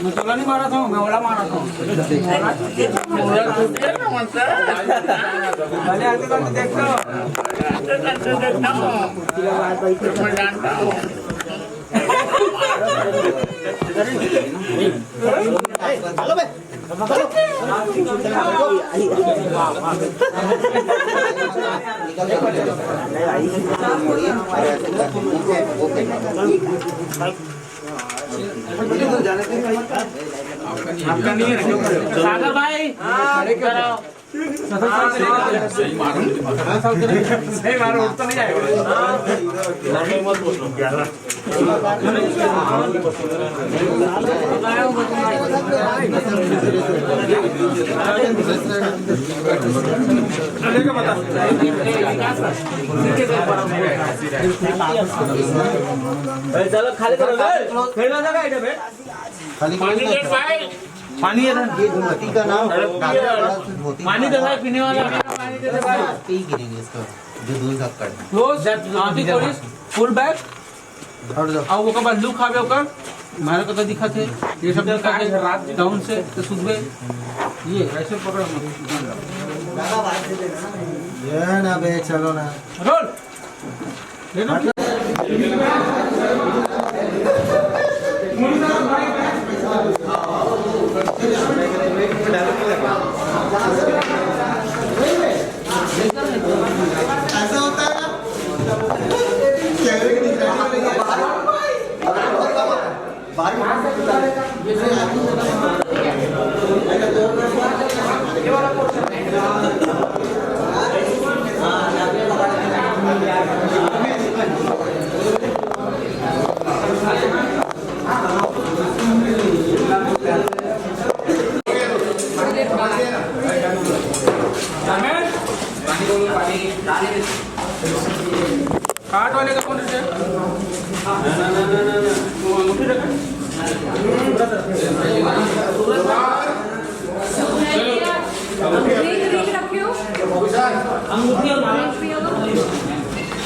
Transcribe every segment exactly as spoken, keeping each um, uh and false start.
मैं तोला नहीं मारा था, मैं ओला मारा था। भले आते तो देखता हूँ। हेलो बे। सागर भाई, इधर आओ। सही मारो, उठ तो नहीं जाएगा। चलो, खाली करो, फिर ना जाएगा इधर पे। खाली पानी दे भाई। पानी है ना? ये धोती का नाम, धोती पानी दे भाई, पीने वाला। पानी दे दे भाई। पे ही गिरेंगे इसका, जो धूल धक्कड़। क्लोज, आंटी पुलिस, फुल बैक। हट जाओ। अब ओकर बाद लुक आवे ओकर, मारे को तो दिखत है, ये सब दिखत है, डाउन से तो सुधबे, ये ऐसे पकड़। ये ना बे, चलो ना। रोल। ऐसा होता है ना? चेहरे की निगरानी हो रही है। बाहर काट वाले का कौन है? अंगूठी रख।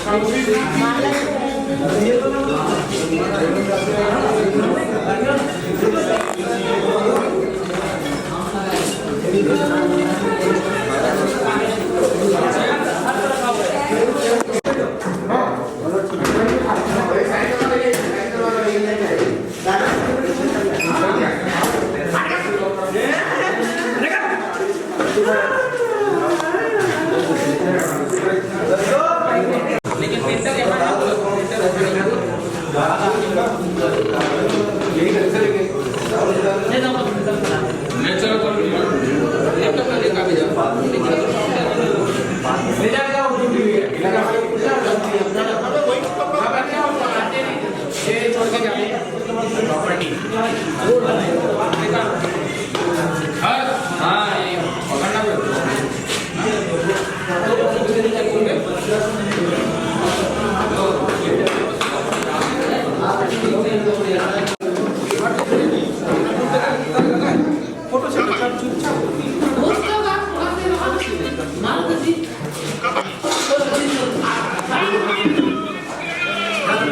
अंगूठी रखियो।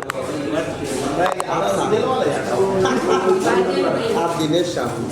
आप साहू, आप दिनेश साहू।